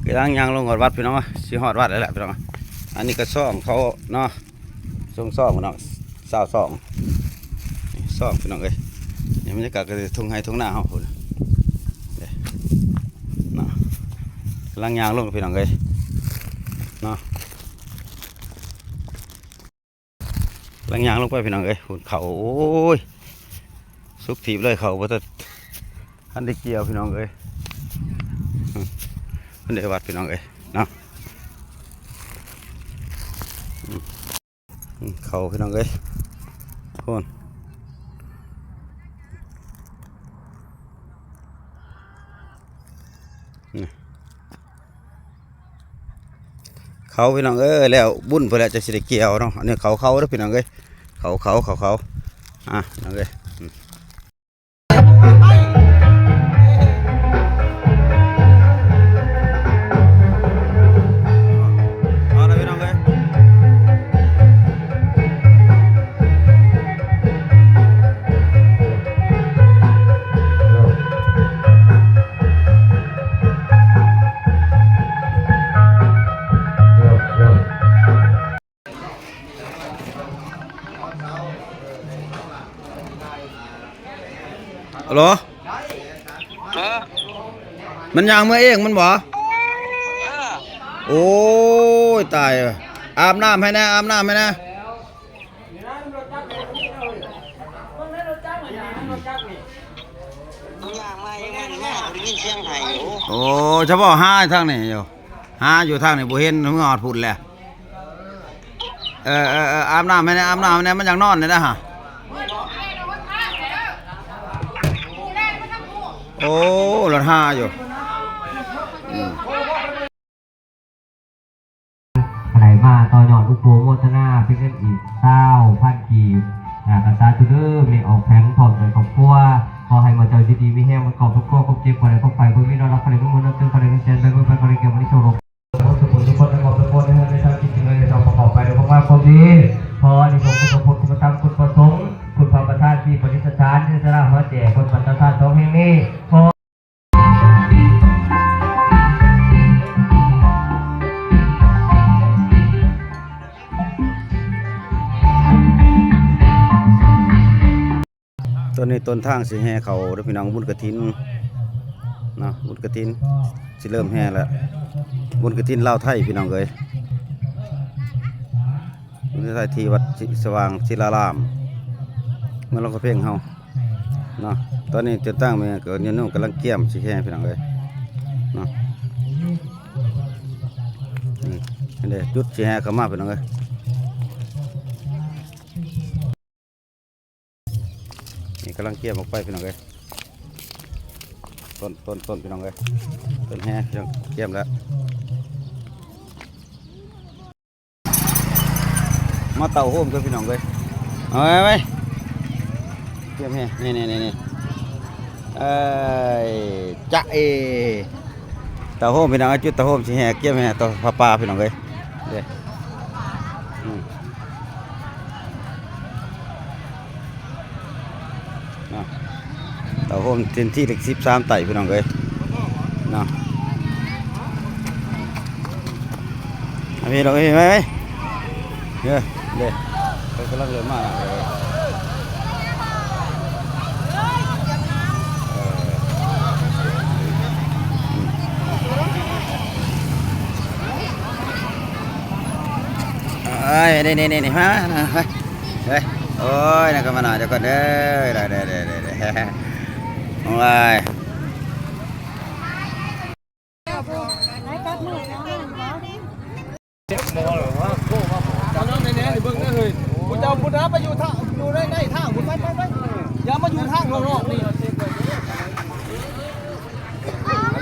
ກຳລັງຍ່າງລົງຮອດວັດພີ່ນ້ອງ ຊິຮອດວັດແລ້ວແຫຼະພີ່ນ້ອງ. ອັນນີ້ກໍຊ່ອງເຂົາເນາະ ຊ່ອງ ຊ່ອງພີ່ນ້ອງ ຊາວຊ່ອງ ຊ່ອງພີ່ນ້ອງເອີຍ. ນີ້ບັນຍາກາດກໍທົ່ງໄຮ່ທົ່ງນາເຮົາພຸ້ນເດ້ເນາະ. ກຳລັງຍ່າງລົງພີ່ນ້ອງເອີຍເນາະ. ກຳລັງຍ່າງລົງໄປພີ່ນ້ອງເອີຍ ພຸ້ນເຂົ້າ ໂອ້ຍ ສຸກຖີບເລີຍ ເຂົ້າບໍ່ທັນ ທັນໄດ້ກ່ຽວພີ່ນ້ອງເອີຍ. ເພິ່ນໄດ້ວັດພີ່ນ້ອງເອີຍເນາະ. ອືມ ເຂົ້າພີ່ນ້ອງເອີຍ ພຸ້ນ ນີ້ ເຂົ້າພີ່ນ້ອງເອີຍ ແລ້ວບຸນພຸ້ນແຫຼະ ຈັ່ງຊິໄດ້ກ່ຽວເນາະ. ອັນນີ້ເຂົ້າ ເຂົ້າເດີພີ່ນ້ອງເອີຍ ເຂົ້າ ເຂົ້າ ເຂົ້າ ເຂົ້າ ອ່າ ພີ່ນ້ອງເອີຍ ອືມ. ຮັລໂຫຼ ເອີ ມັນຍ່າງເມືອເອງມັນບໍ່? ເອີ ໂອ້ຍ ຕາຍ ອາບນ້ຳໃຫ້ແດ່ ອາບນ້ຳໃຫ້ແດ່. ໂອ້ ສະເພາະຫາທາງນີ້ຢູ່ ຫາຢູ່ທາງນີ້ບໍ່ເຫັນ ເມືອຮອດພຸ້ນແຫຼະ. ເອີ ເອີ ເອີ ອາບນ້ຳໃຫ້ແດ່ ອາບນ້ຳໃຫ້ແດ່ ມັນຢາກນອນແດ່ນະຫະ. ໂອ້ ລະຫາຢູ່ ອືມ. ໃຫ້ມາຕໍ່ຍອດອະນຸໂມທະນາເປັນເງິນອີກຊາວພັນກີບ ອາ ກໍສາທຸເດີ ແມ່ອອກແຜນພ້ອມດ້ວຍຄອບຄົວ ຂໍໃຫ້ໝູ່ເຈົ້າຢູ່ດີມີແຮງ ໝົດຄອບຄົວ ຄວາມເຈັບ ຄວາມໄດ້ຄວາມໄຂ້ ບໍ່ມີນອນຫຼັບ ຂໍໄດ້ເງິນໝື່ນເງິນແສນ ຂໍໄດ້ເງິນແສນ ໄປເບິ່ງໄປ ຂໍໄດ້ແກ້ວມະນີໂຊກ ທຸກຄົນທຸກຄົນ ໃນຄອບໃນຄົວ ໃນເຮືອນໃນຊານ ຄິດສິ່ງໃດໃຫ້ເຈົ້າປະກອບໄປດ້ວຍຄວາມງາມຄວາມດີ ຂໍອານິສົງ ຄຸນພະພຸດ ຄຸນພະທຳ ຄຸນພະສົງ ຄຸນພະປະທານ ທີ່ປະດິດສະຖານ ເທສະລາ ຫົວແຈ ບົນບັນດາສານສອງແຫ່ງນີ້ ຂໍ ຕອນນີ້ຕົ້ນທາງຊິແຫ່ເຂົ້າເດີພີ່ນ້ອງ ບຸນກະຖິນເນາະ ບຸນກະຖິນຊິເລີ່ມແຫ່ແລ້ວ ບຸນກະຖິນລາວໄທພີ່ນ້ອງເອີຍ. ຢູ່ໃນທີ່ວັດສິສະຫວ່າງສິລາລາມ ເມືອງຫຼວງພະເພັງເຮົາເນາະ. ຕອນນີ້ເດີນທາງມາກໍຍາດໂຍມກຳລັງກຽມຊິແຫ່ພີ່ນ້ອງເອີຍເນາະ. ອືມ ນີ້ເດ້ ຈຸດຊິແຫ່ເຂົ້າມາພີ່ນ້ອງເອີຍ. ນີ້ກຳລັງກຽມອອກໄປພີ່ນ້ອງເອີຍ ຕົ້ນ ຕົ້ນ ຕົ້ນພີ່ນ້ອງເອີຍ ຕົ້ນແຫ່ພີ່ນ້ອງ ກຽມແລ້ວ ມາເຕົ້າໂຮມເດີພີ່ນ້ອງເອີຍ ເອົາໄວ້ ໄວ້ ກຽມແຫ່ ນີ້ໆໆ ເອີຍ ຈະເອ ເຕົ້າໂຮມພີ່ນ້ອງ ຈຸດເຕົ້າໂຮມຊິແຫ່ ກຽມແຫ່ຕໍ່ຜ້າປ່າພີ່ນ້ອງເອີຍ ເດ້ ອືມ ເນາະ ເຕົ້າໂຮມເປັນທີ່ເລກສິບສາມໃຕ້ພີ່ນ້ອງເອີຍເນາະ. ເອົາພີ່ນ້ອງເອີຍ ໄປ ໄປ ເດີ ເດີ ເພິ່ນກຳລັງເລີ່ມມາ ເອີ ເອີຍ ນີ້ໆໆ ມາ ມາ ມາ ເອີຍ ໂອ້ຍ ນັກກຳມະນາດ ດຽວກ່ອນເດີ ເດີ ເດີ ໂອ້ຍ. ເອົາແນ່ໆ ເບິ່ງແນ່ເຮີ້ຍ ຜູ້ເຈົ້າພຸ້ນນະ ໄປຢູ່ທາງ ຢູ່ໃນ ໃນທາງພຸ້ນ ໄປ ໄປ ໄປ ຢ່າມາຢູ່ທາງນອກໆນີ້ ຫັ້ນແ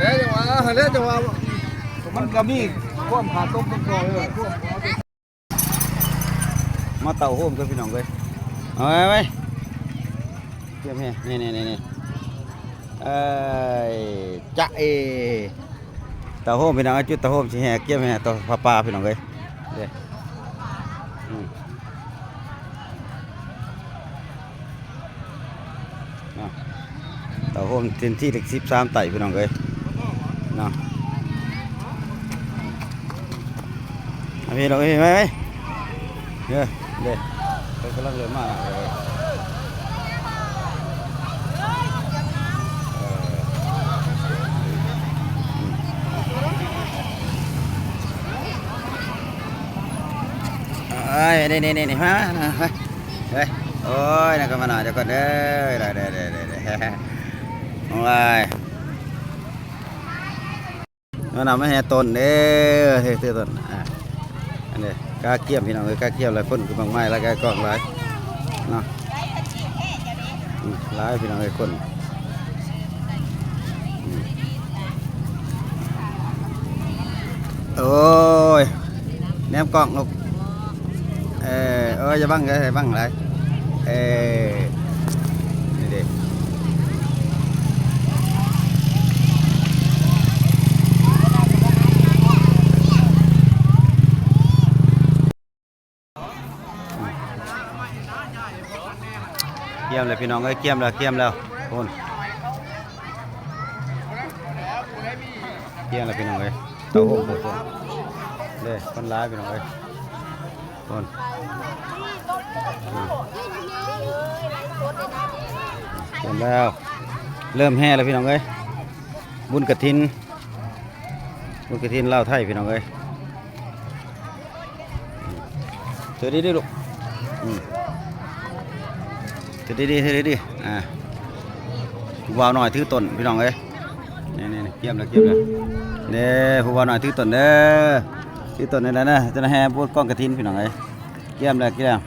ຫຼະ ຈັ່ງວ່າ ຫັ້ນແຫຼະ ຈັ່ງວ່າ ມັນກໍມີຄວາມຂາດຕົກບົກຜ່ອງ ເອີ ມາເຕົ້າໂຮມກັນພີ່ນ້ອງເອີຍ ເອົາໄວ້ ໄວ້ ກຽມແຮ່ ນີ້ໆໆ ເອີຍ ຈະເອ ເຕົ້າໂຮມພີ່ນ້ອງເອີຍ ຈຸດເຕົ້າໂຮມຊິແຫ່ ກຽມແຫ່ຕໍ່ຜ້າປ່າພີ່ນ້ອງເອີຍ ເດ້ ອືມ ເນາະ ເຕົ້າໂຮມເປັນທີ່ເລກສິບສາມໃຕ້ພີ່ນ້ອງເອີຍເນາະ ເອີ ເອີ ໄປ ໄປ ເດີ ເດີ ເພິ່ນກຳລັງເລີ່ມມາ ເອີ ເອີ ນີ້ໆໆ ມາ ມາ ມາ ເອີ ໂອ້ຍ ນັກກຳມະນາດ ດຽວກ່ອນເດີ ໄດ້ໆໆໆ ໂອ້ຍ. ມານຳມາແຫ່ຕົ້ນເດີ ເຮັດຕົ້ນ ອ່າ ອັນນີ້ກາກຽມພີ່ນ້ອງເອີຍ ກາກຽມຫຼາຍຄົນຄືໝາກໄມ້ຫຼາຍ ກາກອງຫຼາຍເນາະ ອືມ ຫຼາຍພີ່ນ້ອງເອີຍ ຄົນ ອືມ ໂອ້ຍ ແນມກ້ອງລູກ ເອີ ເອີ ຢ່າບັງເດີ ຢ່າບັງຫຼາຍ ເອີ ນີ້ເດ້ ກຽມແລ້ວພີ່ນ້ອງເອີຍ ກຽມແລ້ວ ກຽມແລ້ວ ພຸ້ນ ກຽມແລ້ວພີ່ນ້ອງເອີຍ ເຕົ້າໂຮມພຸ້ນ ເດ້ ຄົນຫຼາຍພີ່ນ້ອງເອີຍ ພຸ້ນ ກຽມແລ້ວ ເລີ່ມແຫ່ແລ້ວພີ່ນ້ອງເອີຍ ບຸນກະຖິນ ບຸນກະຖິນລາວໄທພີ່ນ້ອງເອີຍ ຖືດີໆລູກ ອືມ ຖືດີໆ ຖືດີໆ ອ່າ ຜູ້ບ່າວນ້ອຍຖືຕົ້ນພີ່ນ້ອງເອີຍ ນີ້ໆໆ ກຽມແລ້ວ ກຽມແລ້ວ ເດ້ ຜູ້ບ່າວນ້ອຍຖືຕົ້ນເດີ ຖືຕົ້ນນີ້ແຫຼະນະ ຈະແຫ່ບຸນກອງກະຖິນພີ່ນ້ອງເອີຍ ກຽມແລ້ວ ກຽມແລ້ວ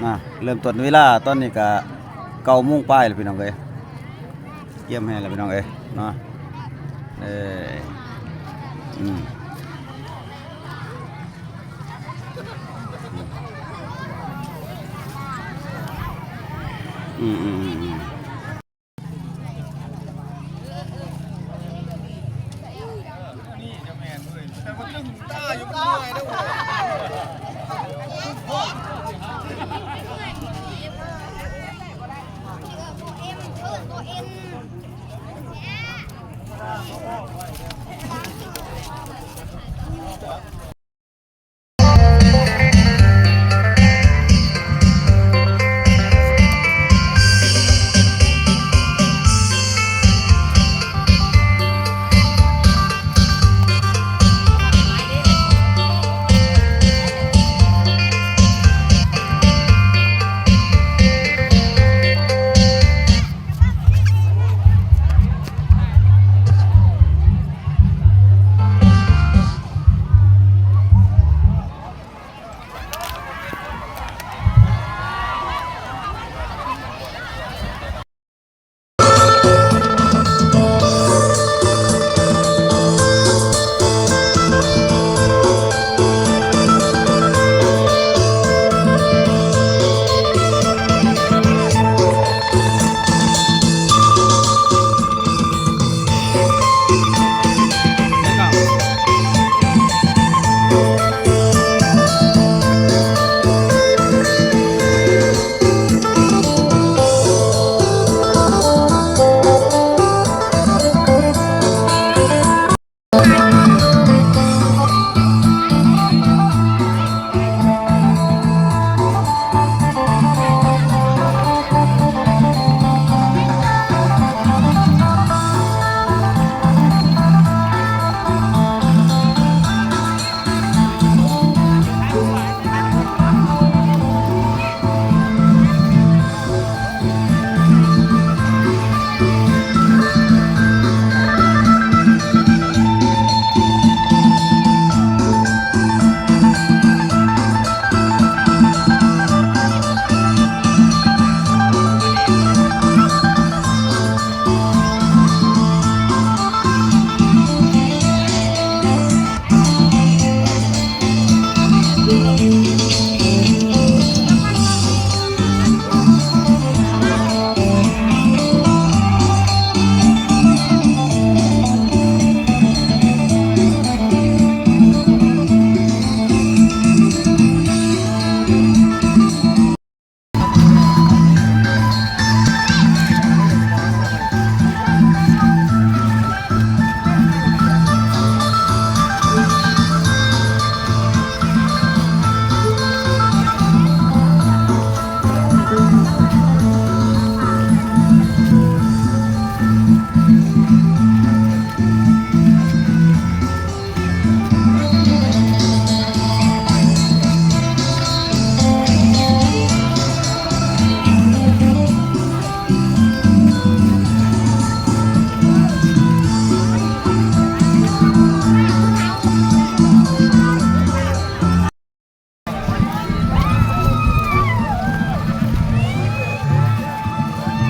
ມາ ເລີ່ມຕົ້ນເວລາຕອນນີ້ກະເກົ້າໂມງປາຍແລ້ວພີ່ນ້ອງເອີຍ. ກຽມແຮ່ແລ້ວພີ່ນ້ອງເອີຍເນາະ ເອີ ອືມ ອືມ ອືມ ອືມ ອືມ.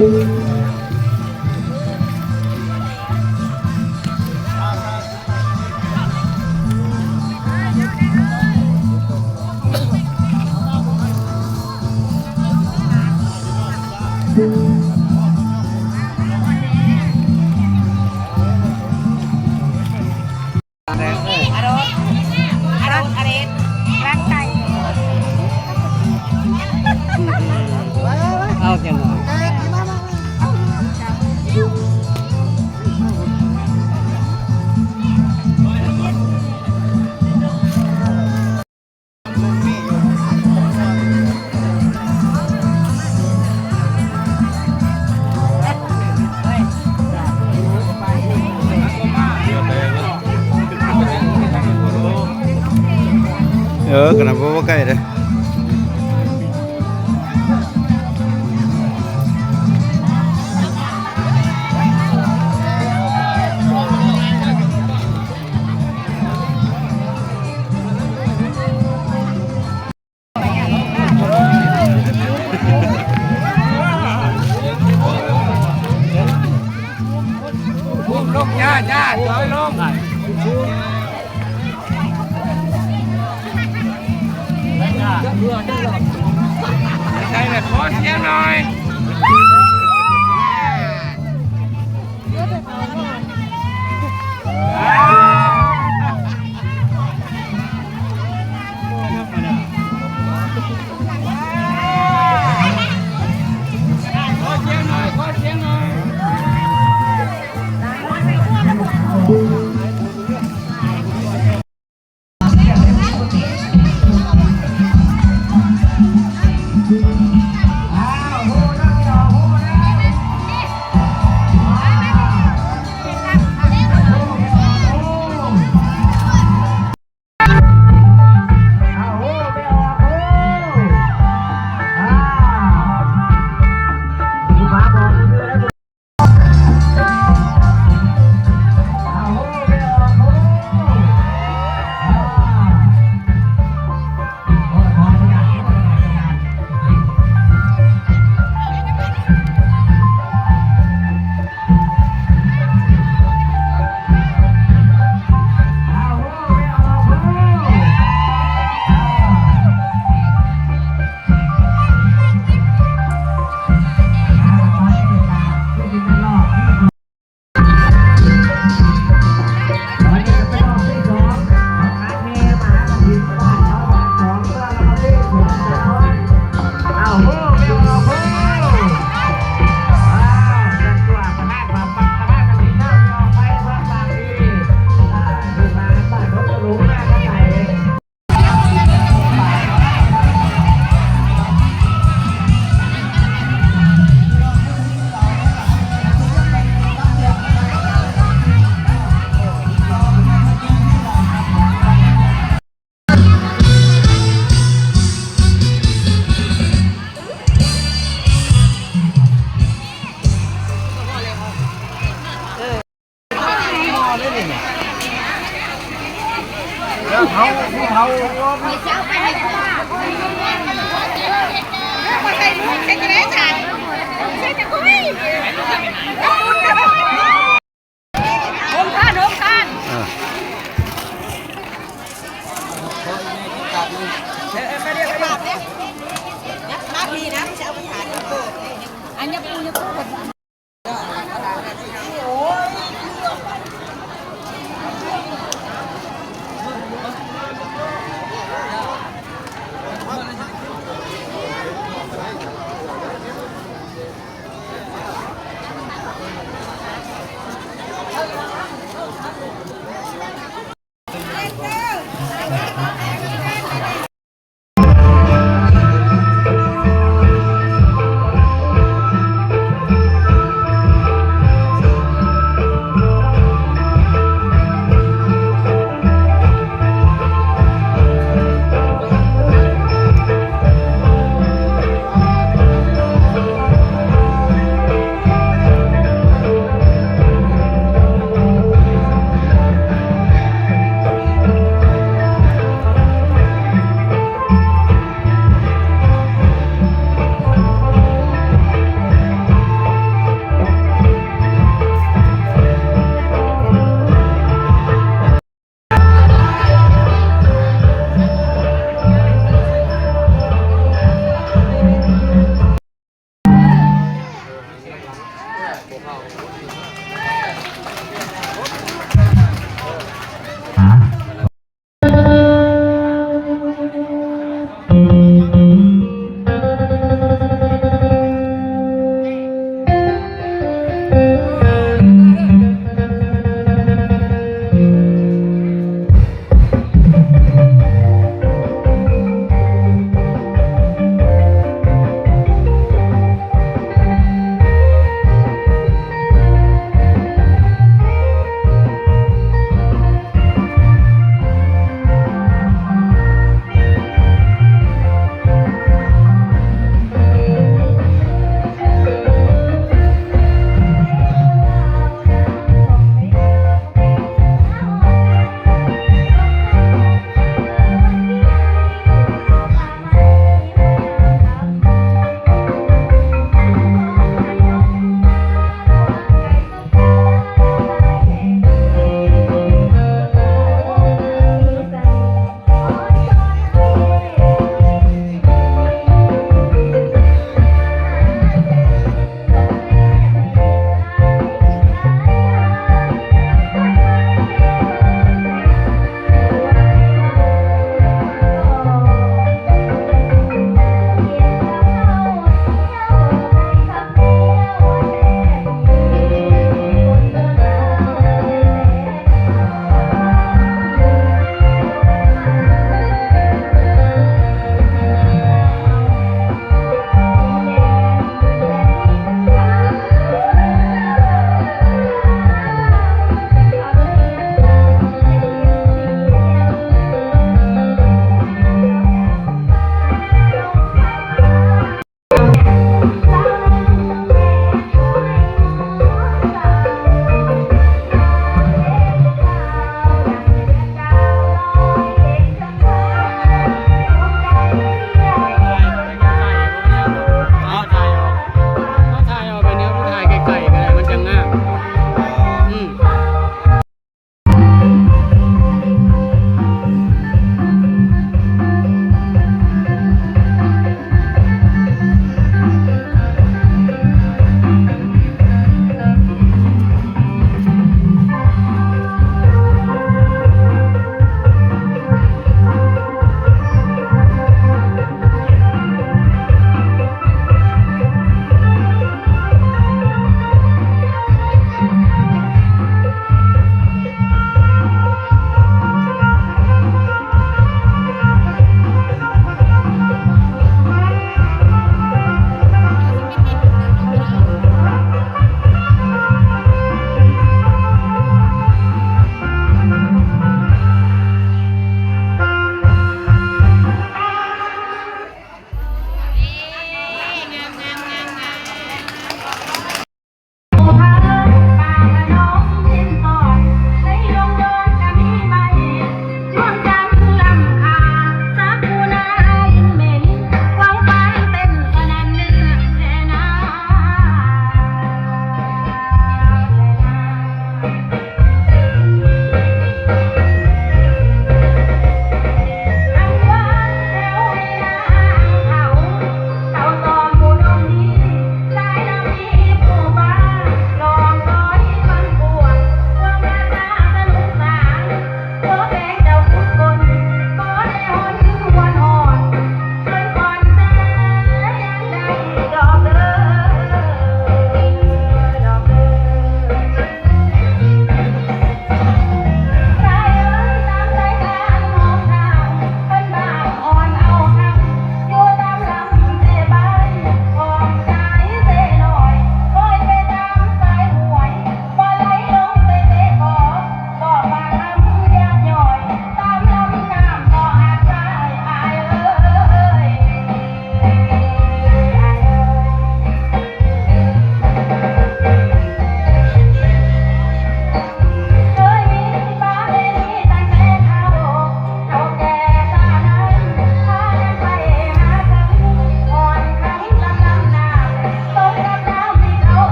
ອາໂດດ ອາໂດດ ອາເດດ ລັງໄກ່ ເອົາຈັງໜ້ອຍ. ເອີ ກະນຳບໍ່ໄກເດ້. ລົງ ຈ້າ ຈ້າ ຖອຍລົງ. ໃສ່ແລ້ວຂໍສຽງໜ້ອຍ.